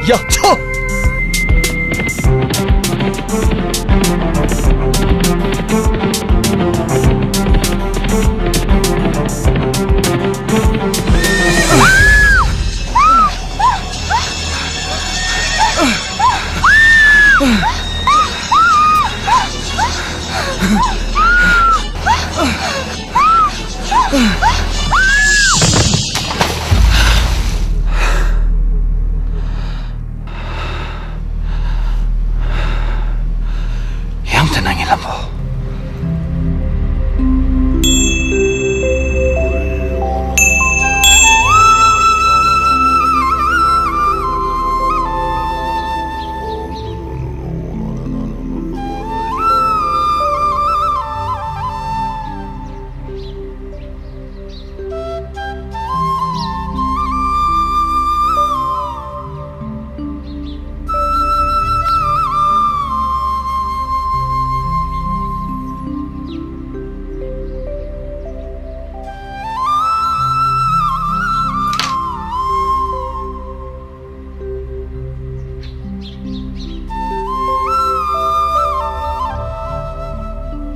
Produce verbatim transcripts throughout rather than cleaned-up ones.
ཡ་ཆོ། ཡང་དེ་ན་ངའི་ལམ་བོ།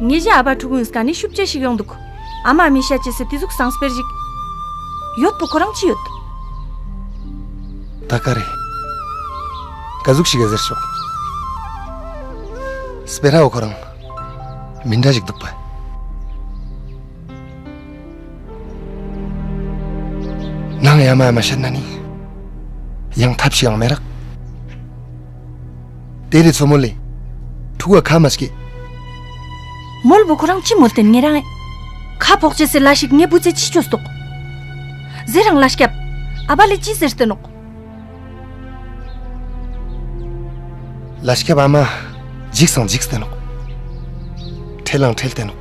ཉེ་ཞའི་ཨ་བ་ཕྲུ་གུ་ངིས་ཀ་ནེ་ཤུབ་ཅེས་ཤིག་ཡོང་དུག། ཨ་མ་མི་ཤ་ཅེས་སི་ཏེ་ཟུག་སང་སྤེར་ཞིག་ཡོད་པོ་ཁོ་རང་ཅི་ཡོད། ད་ཀ་རེ་ཀ་ཟུག་ཞིག་ག་ཟེར་ཤོག། སྤེ་ར་བོ་ཁོ་རང་མི་འདྲ་ཞིག་དུག་པ། ནང་ཡ་མ་ཡ་མ་ཤད་ན་ནི་ཡང་ཐབས་ཤིག་ཡང་མེད་རག། ཏེ་རེ་ཚོ་མོ་ལེ་ཕྲུ་གུ་ཁ་མ་སྐྱེ། མོལ་བོ་ཁོ་རང་ཅི་མོལ་ཏེ་ཉེ་རང་ངི་ཁ་ཕོག་ཅེས་སི་ལས་ཤིག་ངའི་བུ་ཚེ་ཅི་ཅོས་དུག། ཟེར་རང་ལས་སྐྱབས་ཨ་བ་ལེ་ཅི་ཟེར་ཏེ་ནོག། ལས་སྐྱབས་ཨ་མ་འཇིགས་སང་འཇིགས་ཏེ་ནོག། ཁྲེལ་ལང་ཁྲེལ་ཏེ་ནོག།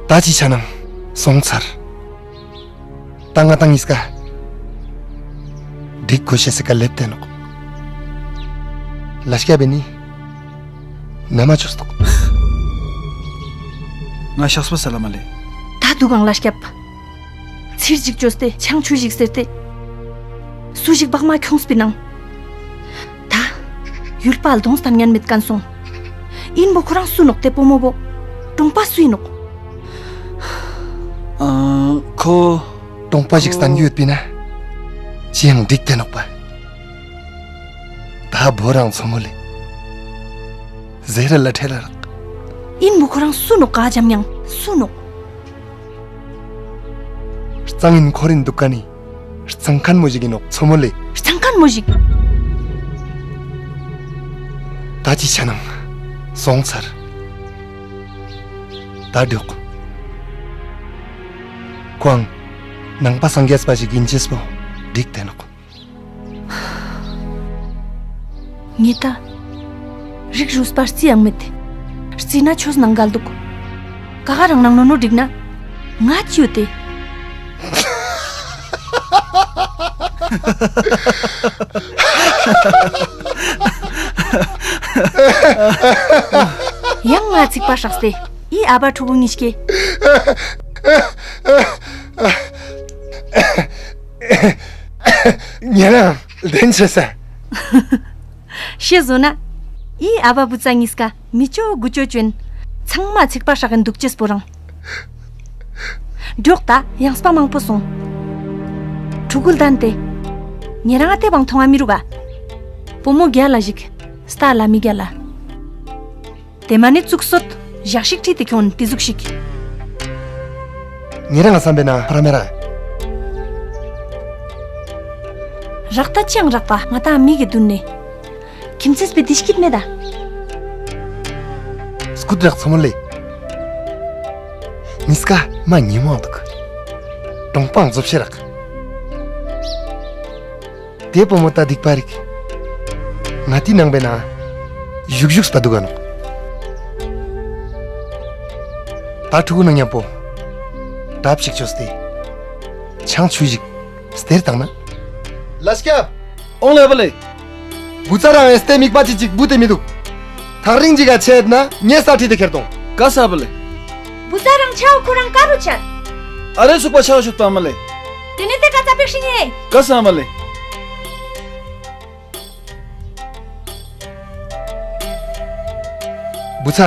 ད་ཅི་ཆ་ནང་སོང་ཚར། ད་ང་དང་ཉིས་ཀ་འགྲིག་གོས་ཤེས་སི་ཀ་ལེབས་ཏེ་ནོག། ལས་སྐྱབས་བེ་ནི་ན་མ་ཅོས་དུག། ང་ཤགས་པ་ས་ལ་མ་ལེ། ད་དུག་གང་ལས་སྐྱབས། ཚིར་ཞིག་ཅོས་ཏེ་ཆང་ཆུ་ཞིག་ཟེར་ཏེ། སུ་ཞིག་བག་མ་ཁྱོངས་པི་ནང་། ད་ཡུལ་པ་ལྡོངས་ཏང་ཉན་མེད་ཁན་སོང་། ཨིན་བོ་ཁོ་རང་སུ་ནོག་ཏེ་བུ་མོ་བོ། གྲོང་པ་སུའི་ནོག། ཨ་ཁོ། གྲོང་པ་ཞིག་སྟན་རྒྱུ་ཡོད་པིན་ན། ཅི་ཡང་འགྲིག་ཏེ་ནོག་པ། ད་བོ་རང་ཚོ་མོ་ལེ། ཟེར་ར་ལ་ཁྲེལ་ལ་རག། ཨིན་བོ་ཁོ་རང་སུ་ནོག་ག་ཇམ་ཡང་སུ་ནོག། གཙང་ཨིན་འཁོར་ཨིན་དུག་ཀ་ནི། གཙང་ཁན་མོ་ཞིག་ཨིན་ནོག་ཚོ་མོ་ལེ། གཙང་ཁན་མོ་ཞིག། ད་ཅི་ཆ་ནང་སོང་ཚར། ད་དུག། ཁོང་ནང་པ་སངས་རྒྱས་པ་ཞིག་ཨིན་ཅེས་པོ་འགྲིག་ཏེ་ནོག། ངེ་ད་རིགས་རུས་པ་རྩི་ཡང་མེད། རྩི་ན་ཆོས་ནང་འགལ་དུག། ཀ་ག་རང་ནང་ནོ་ནོ་འགྲིག་ན་ང་ཅི་ཡོད་དེ། ཡང་ང་ཚིག་པ་ཧྲགས་ཏེ་འི་ཨ་བ་ཕྲུ་གུ་ཉིས་ཀེ། ཉེ་རང་ལྡན་ཆེ་ས། ཤེས་སོང་ན། འི་ཨ་བ་བུ་ཚ་ཉིས་ཀ་མི་ཅོ་དགུ་ཅོ་ཅོ་ཨིན། ཚང་མ་ཚིག་པ་ཧྲག་གིན་དུག་ཅེས་པོ་རང་། འགྲོགས་ད་ཡང་སྤ་མང་པོ་སོང་། ཕྲུ་གུ་ལྡན་ཏེ། ཉེ་རང་ང་ཏེ་བང་ཐོང་ང་མི་རུག་ག། བུ་མོ་རྒྱལ་ལ་ཞིག་སྟ་ལ་མི་རྒྱལ་ལ། ཏེ་མ་ནེ་ཙུག་སོད་ཞག་ཞིག་ཁྲིད་དེ་ཁྱོང་ཏེ་ཟུག་ཞིག། ཉེ་རང་ང་སམ་པེ་ན་ཕ་ར་མེ་ར། རག་ད་ཅི་ཡང་རག་པ་ང་དང་མི་གི་དུན་ནེ། ཁྱིམ་ཚེས་པའི་བདེ་སྐྱིད་མེད་ད། སྐུད་རག་ཚོ་མོ་ལེ། ཉིས་ཀ་མ་ཉེ་མོ་དུག། གྲོང་པའང་ཛོབ་ཤེས་རག། ཏེ་བུ་མོ་ད་སྡིག་པ་རིག། ང་ཏི་ནང་པེ་ན་ཞུགས་ཞུགས་པ་དུག་ག་ནོག། ད་ཕྲུ་གུ་ནང་ཉམ་པོ་གྲབས་ཤིག་ཅོས་ཏེ་ཆང་ཆུ་ཞིག་སྟེར་ཏང་ན། ལས་སྐྱབས། འོང་ལེ་བ་ལེ། བུ་ཚ་རང་ཨེ་སྟེ་མིག་པ་ཅིག་ཅིག་བུ་ཏེ་མི་དུག། ཐག་རིང་ཅིག་ག་ཆེད་ན་ཉེ་ས་ཁྲིད་དེ་ཁྱེར་ཏོང་། ཀ་ས་བ་ལེ། བུ་ཚ་རང་ཆའོ་ཁོ་རང་ཀ་རུ་ཆ། ཨ་རེ་ཚུགས་པ་ཆའོ་ཤུད་པ་མ་ལེ། ཏེ་ནེ་ཏེ་ཀ་ཙ་པེག་ཤིང་ངེ། ཀ་ས་མ་ལེ། བུ་ཚ།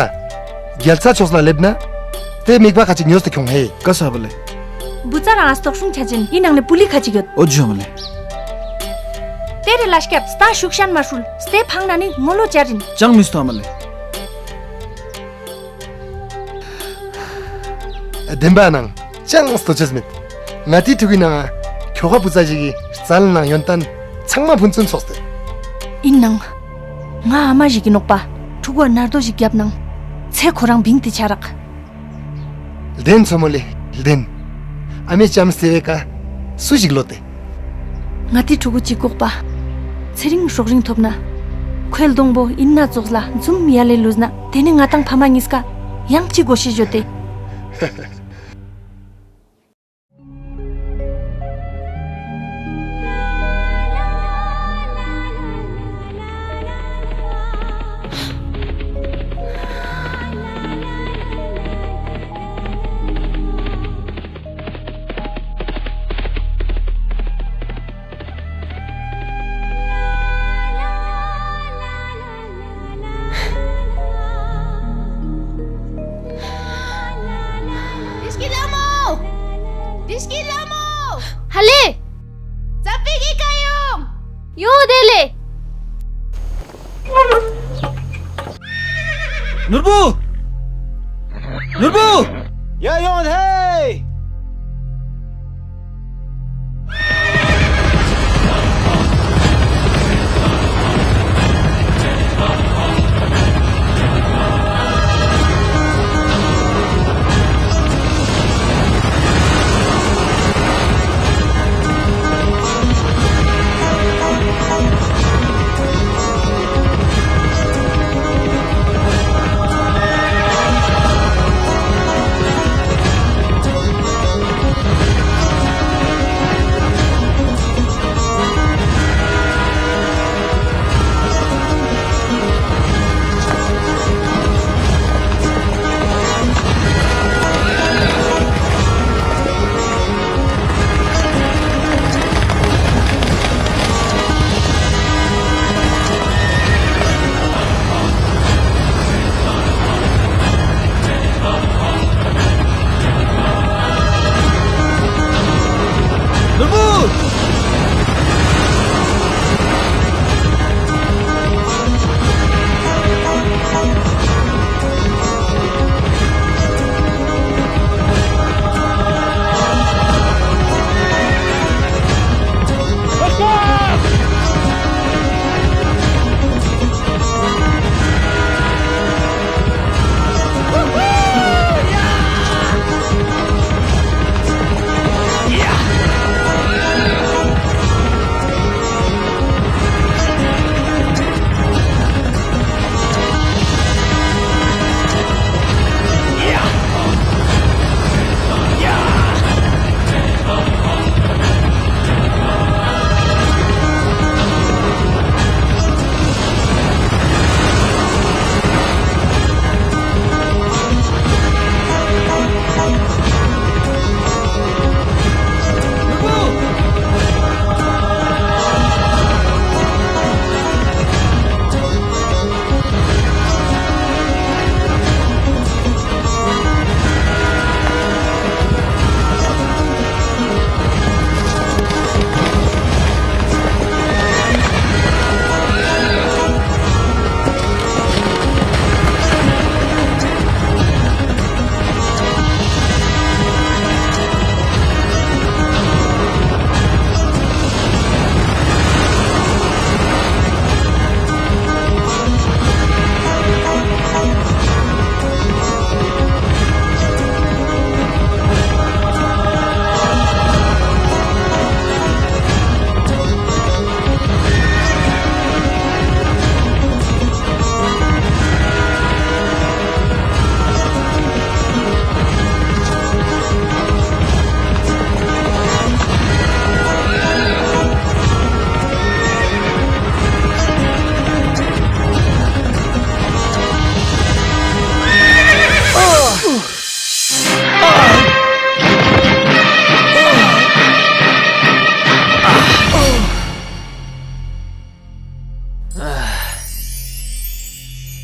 རྒྱལ་ཚ་ཕྱོགས་ལ་ལེབ་ན། ཏེ་མིག་པ་ཁ་ཅིག་ཉོས་ཏེ་ཁྱོང་ཧེ། ཀ་ས་བ་ལེ། བུ་ཚ་རང་ཨ་སྟོག་སྲུང་ཆ་ཅན་ཨིན་ནང་ནེ་པུ་ལི་ཁ་ཅིག་ཡོད། འོ་ཇོ་མ་ལེ། ཏེ་རེ་ལ་སྐྱབས་སྟ་ཤུག་ཤན་མ་ཧྲུལ་སྟེ་ཕང་ན་ནི་ངོ་ལོ་ཅར་ཨིན། ཅང་མི་སྟོ་མ་ལེ། བདེན་པ་ནང་ཅང་སྟོ་ཅེས་མེད། ང་ཏི་ཕྲུ་གུའི་ནང་ཁྱོ་ག་བུ་ཚ་ཞིག་གི་རྩལ་ནང་ཡོན་ཏན་ཚང་མ་ཕུན་སུམ་ཚོགས་ཏེ། ཨིན་ནང་ང་ཨ་མ་ཞིག་གི་ནོག་པ་ཕྲུ་གུ་ཨ་ནར་དོ་ཞིག་རྒྱབ་ནང་ཚེ་ཁོ་རང་བིང་སྟེ་ཆ་རག། ལྡན་མཚོ་མོ་ལེ་ལྡན། ཨ་མའི་ལྕམ་སྟེ་བའི་ཀ་སུ་ཞིག་ལོ་ཏེ། ང་ཏི་ཕྲུ་གུ་ཅིག་ལྐོག་པ། ཚེ་རིང་སྲོག་རིང་ཐོབ་ན། ཁོའི་གདོང་པོ་ཨིན་ན་ཙོགས་ལ་འཛུམ་ཡ་ལེ་ལུས་ན་ཏེ་ནེ་ང་དང་ཕ་མ་གཉིས་ཀ་ཡང་ཅིག་གོ་ཤེས་ཞོ་ཏེ། བདེ་སྐྱིད་ལྷ་མོ། བདེ་སྐྱིད་ལྷ་མོ། ཧ་ལེ། ཙ་པིག་གི་ཀ་ཡོང་། ཡོད་དེ་ལེ། ནོར་བུ། ནོར་བུ། ཡ་ཡོང་ཧེ།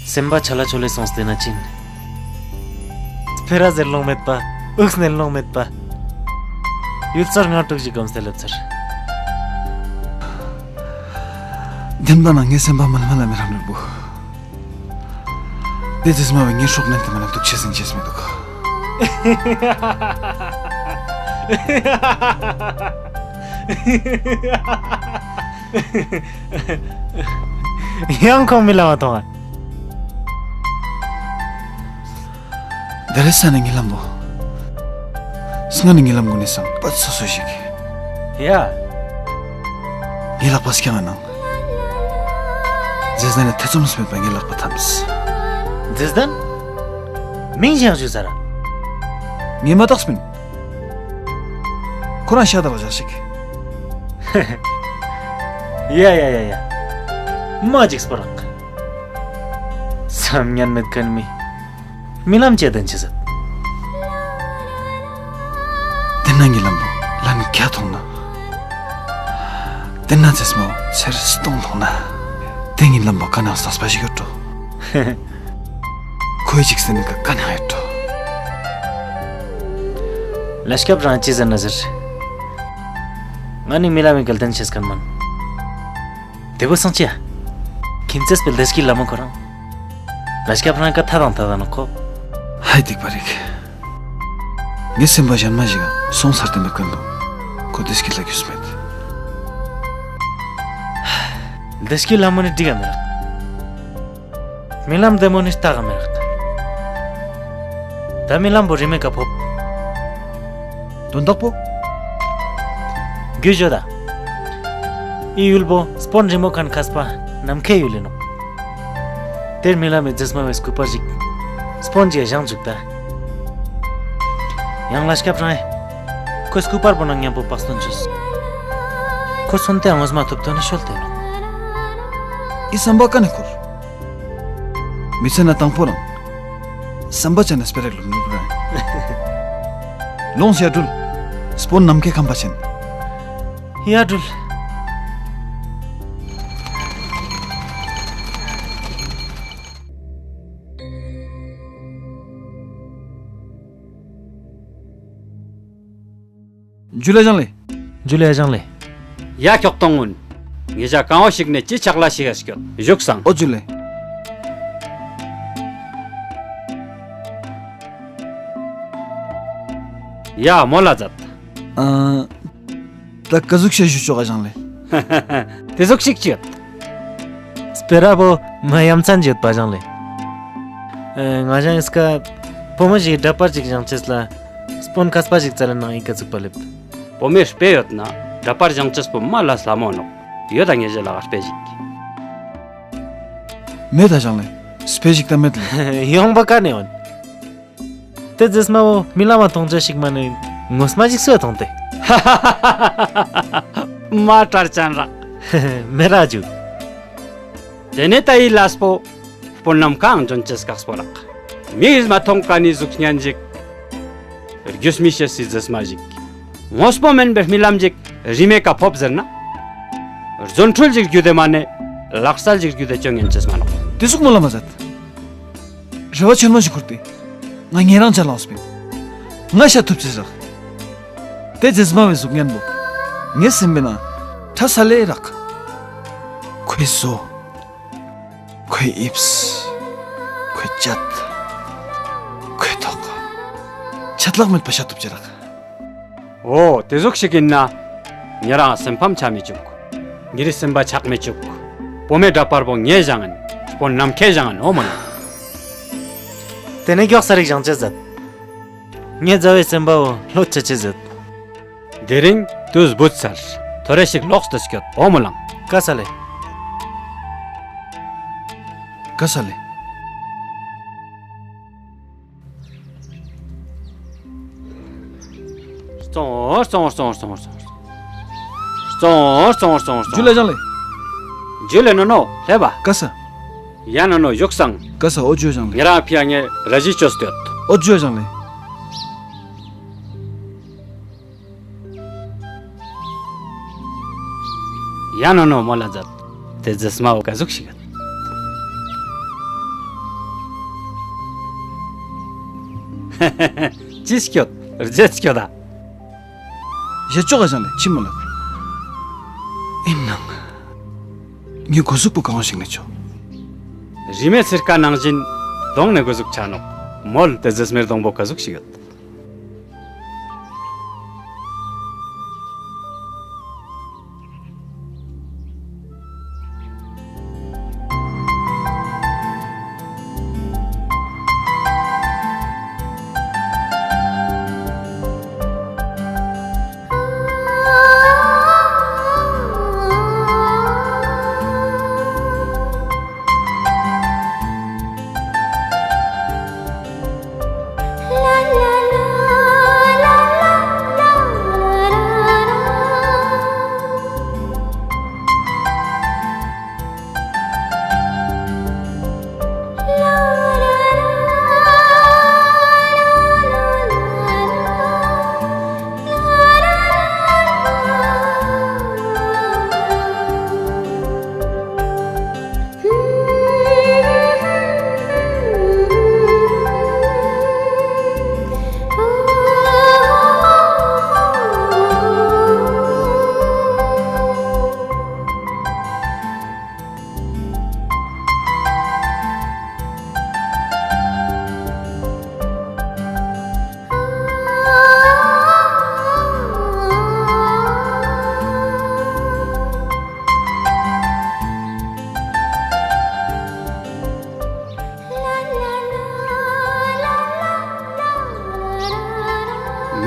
སེམས་པ་ཆ་ལ་ཆོ་ལེ་སོང་སྟེ་ན་ཅིན། སྤེ་ར་ཟེར་ལོང་མེད་པ། འུག་སྣེ་ལོང་མེད་པ། ཡུལ་ཚོར་ང་དྲུག་ཞིག་གོམས་ཏེ་ལེབ་ཚར། བདེན་པ་ན་ངའི་སེམས་པ་མལ་མལ་ལ་མི་རང་ནུར་བུ། དེ་ཙིས་མ་བའི་ངའི་སྲོག་ནན་ཏེ་མ་ན་འདུག་ཆེ་ཟིན་ཅེས་མི་འདུག། ཡང་ཁོང་མི་ལ་མ་ཐོང་ང་། དེ་རེ་ས་ནི་ཉི་ལམ་བོ། སྔ་ནི་ཉི་ལམ་གུན་ནི་སང་པ་སོ་སོ་ཞིག། ཡ། ངའི་ལག་པ་སྐྱང་ང་ནང་། ཟེར་ཟ་ནི་ཐེ་ཚོམ་སྨད་པ་ངའི་ལག་པ་ཐམས། ཟེར་ཟ་ནི། མིང་ཞིག་ཞུ་ས་ར། ངས་མ་བཏགས་སྤིན། ཁོ་རང་ཤ་དག་བཞག་ཞིག། ཡ་ཡ་ཡ་ཡ། མ་ཅིག་སྤོ་རག། སམ་ཉན་མེད་ཁན་མི། མི་ལམ་ཅེ་དན་ཅི་ཟད། དེ་ན་ཉི་ལམ་བོ་ལན་གྱ་ཐོང་ན། དེ་ན་ཙེས་མོ་ཚེར་སྟོང་ཐོང་ན། དེ་ཉི་ལམ་བོ་ཀ་ནང་ས་སྤ་ཞིག་ཡོད་འགྲོ། ཁོའི་ཅིག་སེ་ནི་ཀ་ཀ་ནང་ཡོད་འགྲོ། ལས་སྐྱབས་རང་ཅི་ཟེར་ན་ཟེར། ང་ནི་མི་ལ་མི་གལ་ཏེན་ཆེས་ཁན་མན། དེ་བོ་སང་ཅི་ཡ། ཁྱིམ་ཚེས་པའི་ལས་ཀྱི་ལ་མོ་ཁོ་རང་། ལས་སྐྱབས་རང་ཀ་ཐ་དང་ཐ་དང་ནོ་ཁོ། ཧའི་སྡིག་པ་རིག། ངའི་སེམས་པ་ཞན་མ་ཞིག་ག་སོང་ཚར་ཏེ་མེད་ཁན་འདུག། ཁོ་དེ་སྐྱིད་ལ་རྒྱུས་མེད། དེ་སྐྱིད་ལ་མོ་ནི་འགྲིག་ག་མི་རག། མི་ལམ་དེ་མོ་ནི་ལྟ་ག་མི་རག། ད་མི་ལམ་བོ་རི་མེ་ཀ་ཕོབ། དོན་དག་པོ། རྒྱུ་ཞོ་ད། འི་ཡུལ་བོ་སྤོན་རི་མོ་ཁན་ཁས་པ་ནམ་ཁའི་ཡུལ་ཨིན་ནོག། དེར་མི་ལ་མི་ཙེས་མ་བའི་སྐུ་པར་ཞིག་སྤོན་ཞིག་ག་བཞེངས་བཅུག་ད། ཡང་ལས་སྐྱབས་རང་ངི་ཁོའི་སྐུ་པར་བོ་ནང་ཉམ་པོ་བག་སྟོན་ཅོས། ཁོ་སོན་ཏེ་ངོས་མ་ཐུབ་ཏོ་ནི་ཤོལ་ཏེ་ནོག། འི་སམ་པ་ཀ་ནེ་ཁུར། མི་ཚེ་ན་དང་པོ་རང་སམ་པ་ཅན་ནི་སྤེ་ར་ལུག་ནུག་རང་། ལོངས་ཡ་དྲུལ། སྤོན་ནམ་ཁའི་ཁམས་པ་ཆེན། ཡ་དྲུལ། ཇུ་ལེ་ཞང་ལེ། ཇུ་ལེ་ཞང་ལེ། ཡ་ཁྱོག་ཏོང་ངུན། ཉེ་ཞ་གང་བོ་ཞིག་ནེ་ཅི་ཆག་ལ་ཞིག་ག་སྐྱོད་བཞུགས་སང་། འོ་ཇུ་ལེ། ཡ་མོལ་ལ་ཛད། ཨ། ད་ཀ་ཟུག་ཤ་ཞུ་ཆོག་ག་ཞང་ལེ། ཏེ་ཟུག་ཤིག་ཅི་ཡོད། སྤེ་ར་བོ་མ་ཡ་མཚན་ཅི་ཡོད་པ་ཞང་ལེ། ཨེ་ང་ཞང་ངི་སྐབས་བུ་མོ་ཞིག་གི་འདྲ་པར་ཅིག་བཞེངས་ཅེས་ལ་སྤོན་ཁས་པ་ཞིག་ཙལ་ལེ་ནང་འི་ཀ་ཚུགས་པ་ལེབ། བུ་མོའི་སྤེ་ཡོད་ན་འདྲ་པར་བཞེངས་ཅེས་པོ་མ་ལས་སླ་མོ་ནོག། ཡོད་ད་ཉེ་ཞའི་ལག་ག་སྤེ་ཞིག། མེད་ད་ཞང་ལེ། སྤེ་ཞིག་ད་མེད་ལེ། ཡོང་པ་ཀ་ནེ་ཡོང་། ཏེ་ཙེས་མ་བོ་མི་ལ་མ་ཐོང་ཅེས་ཤིག་མ་ནེ་ངོས་མ་ཞིག་སུའ་ཐོང་ཏེ། མ་ཀྲར་ཅན་རག། མེ་ར་ཇུ། ཏེ་ནེ་ད་འི་ལས་པོ་སྤོན་ནམ་ཁའང་ཇོན་ཅེས་ཀགས་པོ་རག། མིས་མ་ཐོང་ཁན་ནི་གཟུགས་བརྙན་ཞིག། རྒྱུས་མི་ཤེས་སི་ཙེས་མ་ཞིག། ངོས་པོ་མེན་པའི་མི་ལམ་ཞིག་རི་མེ་ཀ་ཕོབ་ཟེར་ན། རྫུ་འཕྲུལ་ཞིག་རྒྱུད་དེ་མ་ནེ་ལག་རྩལ་ཞིག་རྒྱུད་དེ་ཅོ་ཉན་ཅེས་མ་ནོག། ཏེ་ཟུག་མོལ་ལ་མ་ཛད། རེ་བ་ཆེན་མོ་ཞིག་ཁུར་ཏེ། ང་ཉེ་རང་ཅ་ལགས་སྤེ། ང་ཤ་ཐུབ་ཅེས་རག། ཏེ་ཙེས་མ་བའི་གཟུགས་བརྙན་བོ། ངའི་སེམས་པའི་ནང་ཁྲ་ས་ལེ་རག། ཁོའི་བཟོ། ཁོའི་དབྱིབས། ཁོའི་སྐྱ། ཁོའི་ཐོག། ཆད་ལྷག་མེད་པ་ཤ་ཐུབ་ཅེས་རག། འོ་ཏེ་ཟུག་ཤིག་ཨིན་ན། ཉེ་རང་སེམས་ཕམ་ཆ་མི་ཅུག། ཉེ་རི་སེམས་པ་ཆག་མི་ཅུག། བུ་མོའི་འདྲ་པར་བོ་ངའི་ཞང་ཨིན། སྤོན་ནམ་ཁའི་ཞང་ཨིན་འོ་མོ་ན། ཏེ་ནེ་གྱོགས་ས་རིག་ཞང་ཅེས་ཛད། ངའི་མཛའ་བོའི་སེམས་པ་བོ་ལྷོད་ཅེས་ཅི་ཟེར། དེ་རིང་ཏུས་བུད་ཚར། ཐོ་རེ་ཞིག་ལོགས་ཏེ་སྐྱོད་འོ་མོ་ལང་། ཀ་ས་ལེ། ཀ་ས་ལེ། སོང་སོང་སོང་སོང་སོང་། སོང་སོང་སོང་སོང་། ཇུ་ལེ་ཞང་ལེ། ཇུ་ལེ་ནོ་ནོ་ལེབ་བ། ཀ་ས། ཡ་ནོ་ནོ་ཞུགས་སང་། ཀ་ས། འོ་ཇུ་ཞང་ལེ། ཉེ་རང་ཕི་ཡ་ངའེ་ར་ཇི་ཅོས་ཏེ་ཡོད། འོ་ཇུ་ཞང་ལེ། ཡ་ནོ་ནོ་མོལ་ལ་ཛད། ཏེ་ཙེས་མ་བོ་ཀ་ཟུག་ཤིག་ཨིན། ཅི་སྐྱོད། རྗེད་སྐྱོད་ད། ཞེ་ཅོག་ག་ཞང་ལེ་ཅི་མོལ་ལད། ཨིན་ནང་། ངའེ་གོ་ཟུག་པོ་གང་ཞིག་ནེ་ཆོག། རི་མོའེ་ཚིར་ཀ་ནང་ཞིན་དོང་ནེ་གོ་ཟུག་ཆ་ནོག། མོལ་ཏེ་ཟེར་མེར་དོང་པོ་ཀ་ཟུག་ཞིག་ཡོད།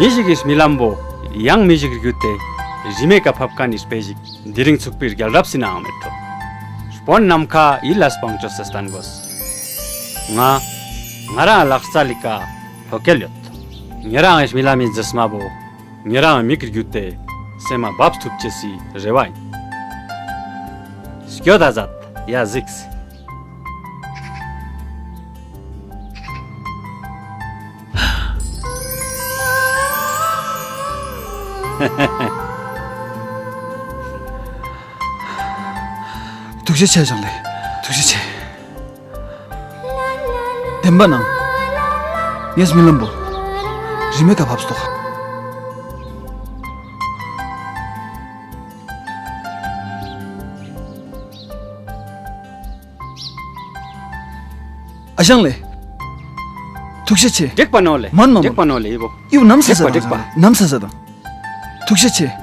མི་ཞིག་གི་རྨི་ལམ་བོ་ཡང་མི་ཞིག་གི་རྒྱུད་དེ་རི་མོའེ་ཀ་ཕབ་ཁན་ནི་དཔེ་ཞིག་དི་རིང་ཚུག་པའི་རྒྱལ་རབས་སི་ནང་ང་མེད་དོ། སྤོན་ནམ་ཁའ་ཡིད་ལ་སྤང་ཅོས་ཏེ་སྟན་གོས། ང་ང་རང་ལག་རྩལ་ལི་ཀ་ལྷོད་སྐལ་ཡོད། ཉེ་རང་ངི་རྨི་ལམ་མི་རྫི་མ་བོ་ཉེ་རང་ངི་མིག་གི་རྒྱུད་དེ་སེམས་མ་བབས་ཐུབ་ཅེས་སི་རེ་བ་ཨིན། སྐྱོད་ད་ཛད་ཡ་གཟིགས། ཐུགས་རྗེ་ཆེ་ཞང་ལེ། ཐུགས་རྗེ་ཆེ། དེན་བ་ནང་ངའེ་རྨི་ལམ་བོ་རི་མོའེ་ཀ་ཕབས་ཏོག། ཨ་ཞང་ལེ། ཐུགས་རྗེ་ཆེ། འགྲིག་པ་ནོག་ལེ། མན་མ་འགྲིག་པ་ནོག་ལེ་འི་བོ། འི་བོ་ནམ་ས་ཟ་འགྲིག་པ་འགྲིག་པ། ནམ་ས་ཟ་དང་། ཐུགས་རྗེ་ཆེ།